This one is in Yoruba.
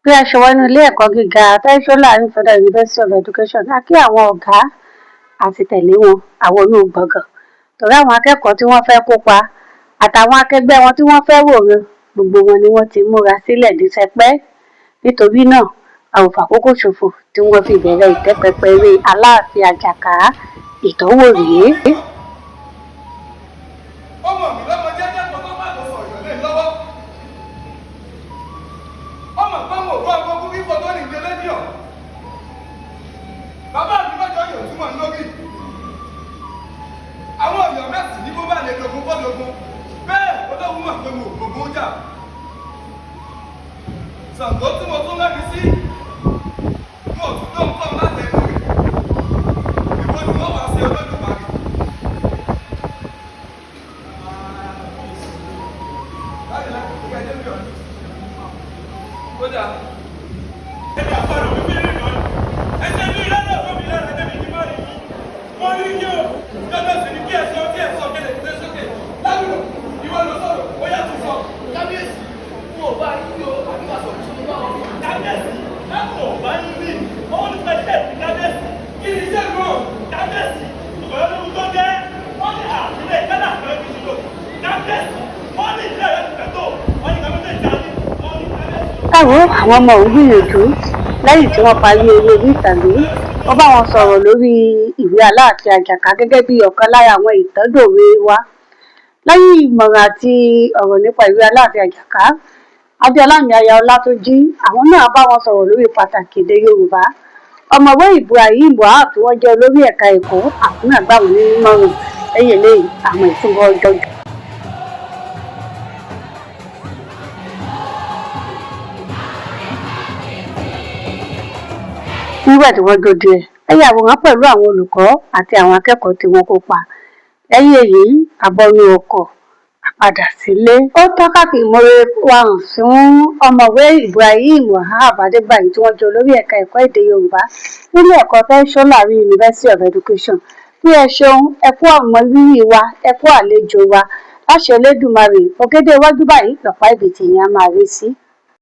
Bí a ṣe wọnú ilé ẹ̀kọ́ gíga Tai Solarin Federal University of Education, a kí àwọn ọ̀gá àti tẹ̀lé wọn àwọn inú gbọ̀ngàn, torí àwọn akẹ́kọ̀ọ́ tí wọ́n fẹ́ kópa àtàwọn akẹgbẹ́ wọn tí wọ́n fẹ́ wòran, gbogbo wọn ni wọ́n ti múra sílẹ̀ ní sẹpẹ́. Nítorí náà, a ò fàkókò ṣòfò tí wọ́n fi bẹ̀rẹ̀ ìtẹ́pẹpẹ eré Aláàfin Àjàká. Ìtọ́wò rèé. Ọmọ mi lọ́mọ jẹ́jẹ́ kó tó má lọ sọ̀yọ̀ lé lọ́wọ́. Ọmọ báwọn òkú agbógun bí kò tó ní ìdílé ní ọ̀. Bàbá mi lọ́jọ́ yóò túmọ̀ lórí. Àwọn ọ̀yọ́ mẹ́sì ní bó bá lè dogun kó dogun. Bẹ́ẹ̀ olóhùn mọ̀ pé mo gbogbo jà. Ṣàngó tí mo tún lẹ́bi sí. Mo tún tó nǹkan láti ẹnu rẹ̀. Ìwọ ni wọ́n wá sí Olódùmarè. Láti láti kó ẹjẹ́ bí ọ̀nà. Kódà. Ẹni àpárò mi bí rìn lọ́nà. Ẹsẹ̀ mi lọ́nà fún mi lára débi kí má rí mi. Mo rí yí o, dandan sì ni kí ẹ̀sọ́ kí ẹ̀sọ́ kẹlẹ̀ kẹlẹ̀ sókè. Lábìlò, ìwọ ló sọ̀rọ̀, ó yá tún sọ. Kábíyèsí, wọn ò bá yín bí o, àbí wàá sọ̀rọ̀ sọ́dọ̀ bá wọn. Kábíyèsí, láwọn ò bá yín rí. Owó ní pẹ̀lú kábíyèsí. Kí ni iṣẹ́ náà? Kábíyèsí, ìkọ̀yọ́ ló ń tó jẹ́. Wọ́n ní àfilẹ̀ kálá kan fi ṣìlò. Kábíyèsí, wọ́n ní ìdílé rẹ̀ ti fẹ̀ tó. Wọ́n ní kábíyèsí ìjà ní. Wọ́n ní kábíyèsí. Káwo àwọn ọmọ òun gbìyànjú. Lẹ́yìn tí wọ́n parí eré orí ìtàgé, wọ́n bá wọn sọ̀rọ̀ lórí ìwé Aláàfin Àjàká gẹ́gẹ́ bí ọ̀kan lára àwọn ìtàndòwe wa. Lẹ́yìn ìmọ̀ràn àti ọ̀rọ̀ nípa ìwé Aláàfin Àjàká, Adéọlá mi aya Ọlátúnjí, àwọn náà bá wọn sọ̀rọ̀ lórí pàtàkì èdè Yorùbá. Ọ̀mọ̀wé Ibrahim Wahab, tí wọ́n jẹ́ olórí ẹ̀ka ẹ̀kọ́, àwọn náà gbà wọ́n ní nímọ̀ràn. Lẹ́yìn eléyìí, àwọn ìtúbọ̀ ọjọ́. Nígbà tí wọ́n dóde ẹ̀, ẹ yàwòrán pẹ̀lú àwọn olùkọ́ àti àwọn akẹ́kọ̀ọ́ tí wọ́n kópa. Lẹ́yìn èyí, a bọ́nú ọkọ̀, a padà sílé. Ó tọ́ ká fi ìmoore wa hàn fún Ọ̀mọ̀wé Ibrahim Wahab Adégbàyí, tí wọ́n jẹ́ olórí ẹ̀ka ẹ̀kọ́ èdè Yorùbá nílé ẹ̀kọ́ Tai Solarin University of Education, pé ẹ ṣeun, ẹ kú àmọrírì wa, ẹ kú àlejò wa. Láṣẹ Elédùmarè, ògèdè iwájú báyìí lọ̀pá ìbìtì yẹn á máa rí sí.